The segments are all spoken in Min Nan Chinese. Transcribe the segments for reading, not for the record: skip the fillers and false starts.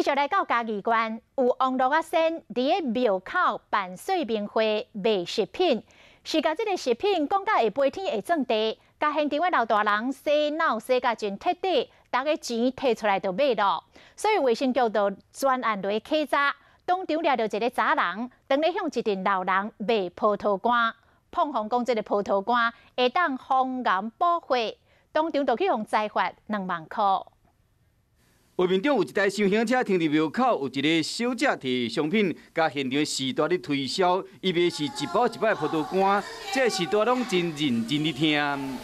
續來到嘉義縣，有王樂仔仙佇咧廟口辦說明會賣食品，是共這个食品講甲會飛天會鑽地，共現場的老大人洗腦洗甲真徹底，逐家錢提出來就買囉。所以衛生局就專案來稽查，當場掠著一个查人，當咧向一陣老人賣葡萄乾，膨風講這个葡萄乾會當防癌補血，當場就去予裁罰2萬箍。畫面中有一台廂型車停佇廟口，有一个小姐提商品，共現場序大咧推銷。伊賣是一包一包的葡萄乾，這个序大攏真認真咧聽。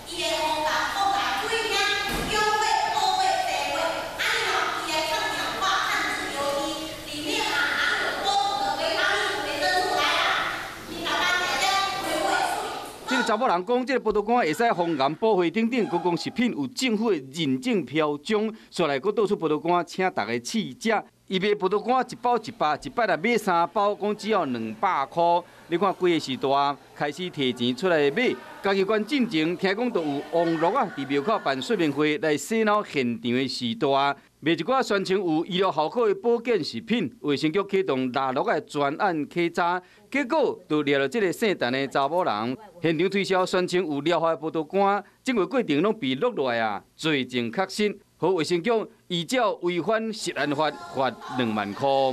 這个查某人講，這个葡萄乾會使防癌補血等等，閣講食品有政府的認證標章，煞來閣倒出葡萄乾，請逐家試食。伊賣葡萄乾一包一百，一擺若買三包，講只要200箍。你看幾个序大開始提錢出來買。嘉義縣進前聽講就有王樂仔，佇廟口辦說明會來洗腦現場的序大，賣一寡宣稱有醫療效果的保健食品。衛生局啟動納樂的專案稽查，結果就掠著這个姓陳的查某人，現場推銷宣稱有療效的葡萄乾，整個過程攏被錄落來啊，罪證確實，予衛生局依照違反食安法罰2萬箍。